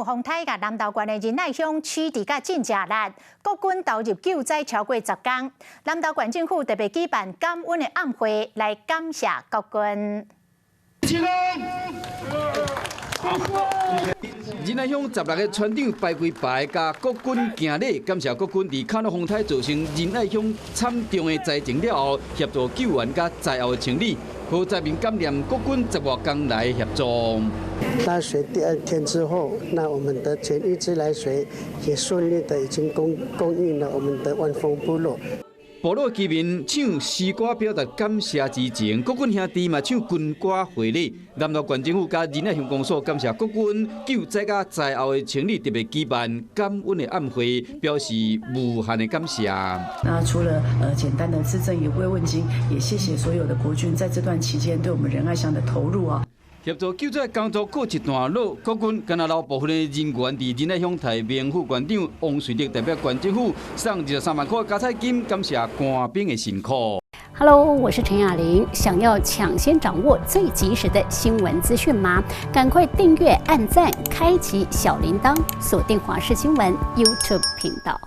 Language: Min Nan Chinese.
風颱共南投縣的仁愛鄉取締甲真正力，國軍投入救災超過10工。南投縣政府特別舉辦感恩的暗會來感謝國軍。起仁愛鄉16個村長排規排，共國軍行禮，感謝國軍佇卡諾風颱造成仁愛鄉慘重的災情了後，協助救援佮災後的清理，予災民感念國軍十外工來協助。大水第二天之後，那我們的簡易自來水也順利的已經供應了我們的萬豐部落。部落居民唱詩歌表達感謝之情，國軍兄弟嘛唱軍歌回禮。南投縣政府佮仁愛鄉公所感謝國軍救災佮災後的清理，特別舉辦感恩的暗會，表示無限的感謝。那除了簡單的致贈與慰問金，也謝謝所有的國軍在這段期間對我們仁愛鄉的投入啊。協助救災工作告一段落，國軍敢若留部分的人員佇仁愛鄉提名副縣長王瑞德代表縣政府送23萬塊加菜金，感謝官兵的辛苦。 Hello，我是陳雅玲。想要搶先掌握最及時的新聞資訊嗎？趕快訂閱、按讚、開啟小鈴鐺，鎖定華視新聞 YouTube 頻道。